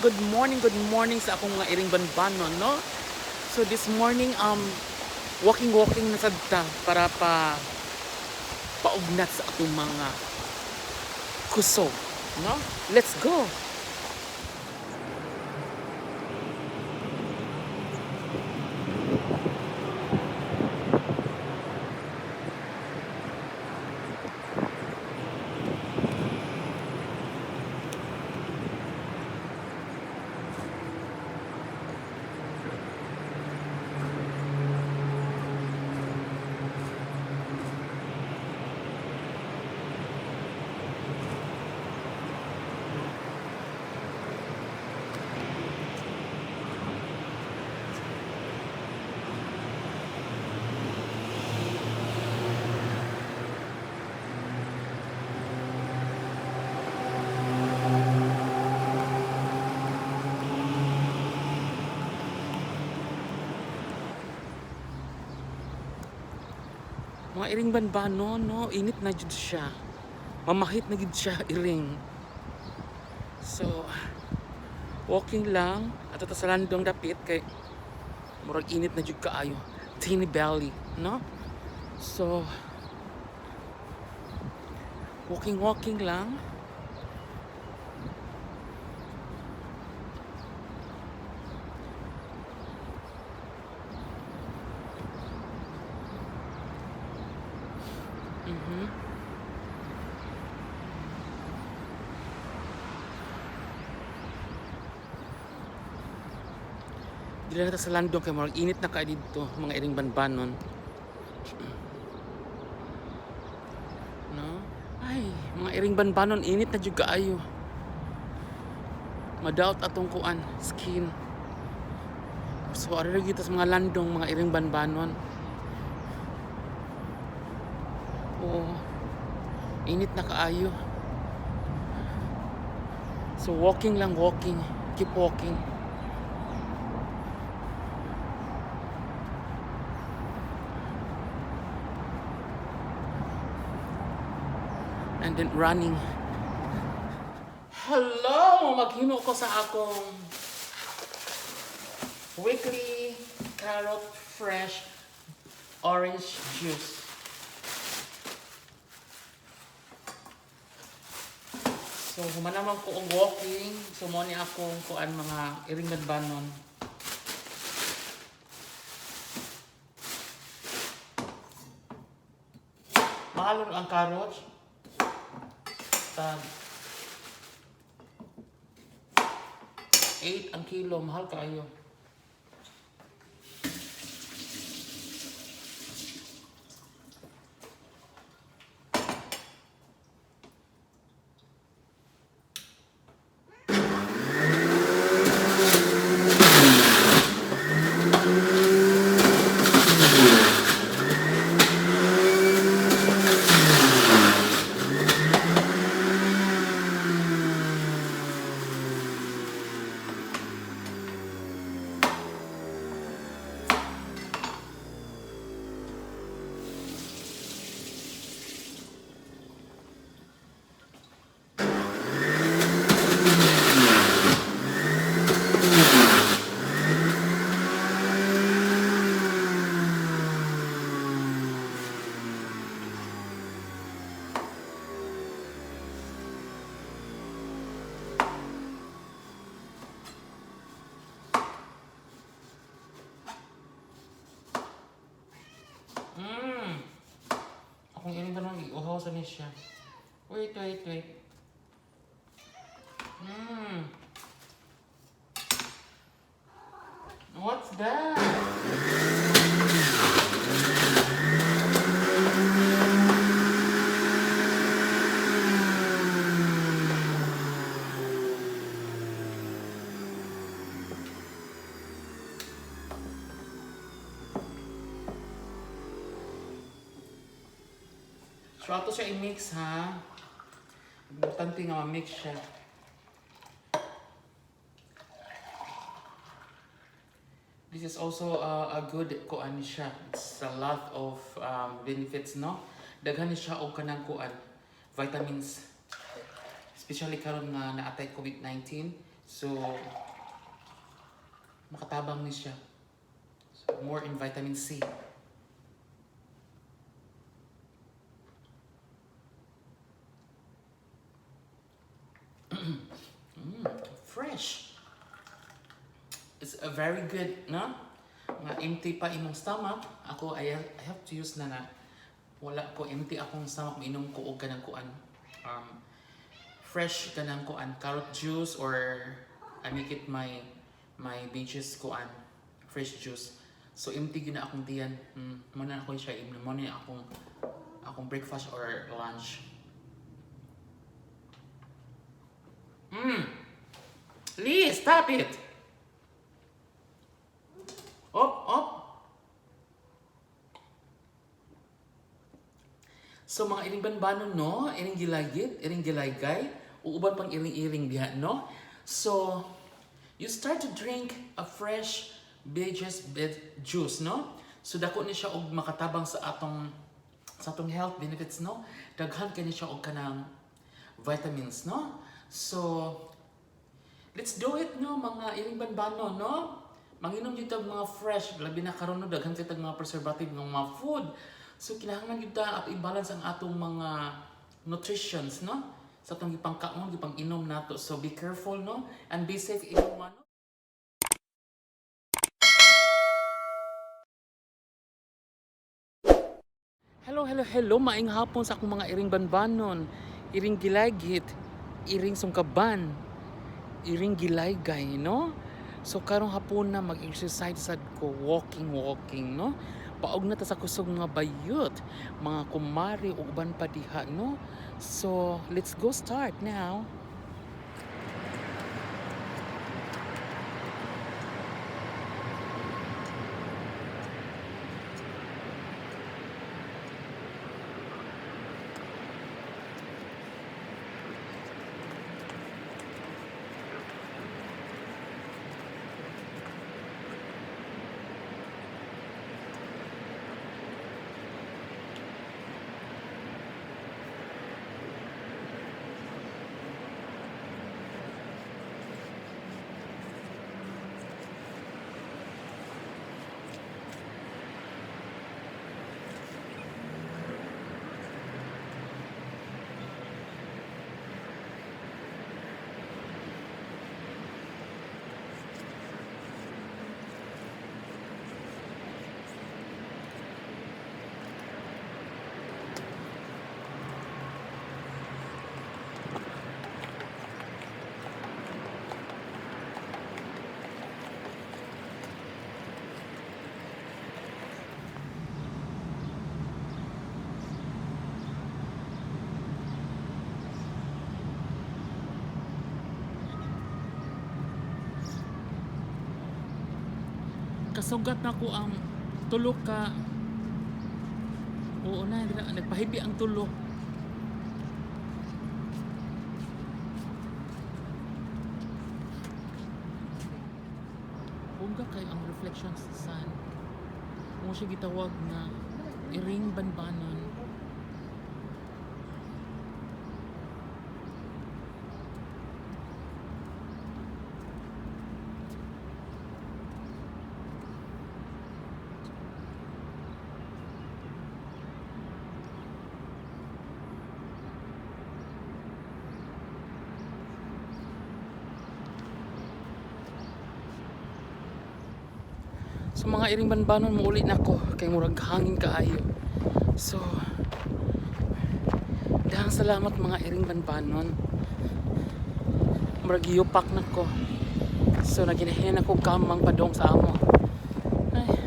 Good morning, good morning sa akong mga iring banbanon, no? So this morning, walking walking na sad ta para pa paugnat sa atong mga kusog, no? Let's go. Mga iring banbanon, no? Init na jud siya. Mamahit na jud siya, iring. So, walking lang ato ta sa landong dapit kay murag init na jud kaayo. Teeny belly, no? So, walking walking lang. Dili na ta sa landong kay murag init na kaayo didto, mga iring banbanon. No? Ay, mga iring banbanon, init na jud kaayo. Madaot atong kuan, skin. So ari ra gyud ta sa mga landong, mga iring banbanon. Oo. Init na kaayo. So walking lang, walking. Keep walking. And then running. Hello! Maghimo ko sa akong weekly carrot fresh orange juice. So, human naman ko og walking. So, mo ni akong kuan, mga iring banbanon. Mahal ang carrots. Tag 8 ang kilo, mahal kaayo. Akong iring banbanon, iuhaw sa ni siya. Wait, wait, wait. What's that? So, ato siya i-mix ha. Importante nga ma-mix siya. This is also a good kuan siya. It's a lot of benefits, no? Daghan ni siya og kanang kuan, vitamins. Especially karon nga naatay COVID-19. So makatabang ni siya. So, more in vitamin C. Fresh. It's a very good, no? Nga empty pa imong stomach. Ako, I have to use na na. Wala ko, empty akong stomach. Mainom ko og kanang kuan. Fresh kanang kuan. Carrot juice or I make it my beaches kuan. Fresh juice. So empty gyud na akong tiyan. Mo na ako siya imnon. Mo na akong breakfast or lunch. Lee, stop it! Op, op! So mga iring banbanon, no? Iring gilayit, iring gilaygay, uuban pang iring-iring diha, no? So, you start to drink a fresh veggies bed juice, no? So dako ni siya og makatabang sa atong health benefits, no? Daghan kay ni siya og kanang vitamins, no? So, let's do it, no, mga iring banbano, no? Manginom gyud tag mga fresh, labi na karon, no, daghan kay tag mga preservative ng mga food. So kinahanglan gyud ta ato i-balance ang atong mga nutritions, no? Sa atong gipangkaon, gipang-inom nato. So be careful, no? And be safe everyone, no? Hello, hello, hello. Maayong hapon sa akong mga iring banbanon, iring gilagit, iring sungkaban, iring gilaygay, no? So karong hapon na mag-exercise sad ko, walking, walking, no? Paog na ta sa kusog nga bayot, mga kumari ug uban pa diha, no? So let's go start now. Kasugat na ko ang tulo ka. Oo na, nagpahibi ang tulo. Bongga kay ang reflection sa sun. Mo siya gitawag nga iring banbanon. So mga iring banbanon, muuli na ko kay murag hangin kaayo. So dahang salamat, mga iring banbanon. Murag giyupak na ko. So naginahinan ako kamang padong sa amo. Ay.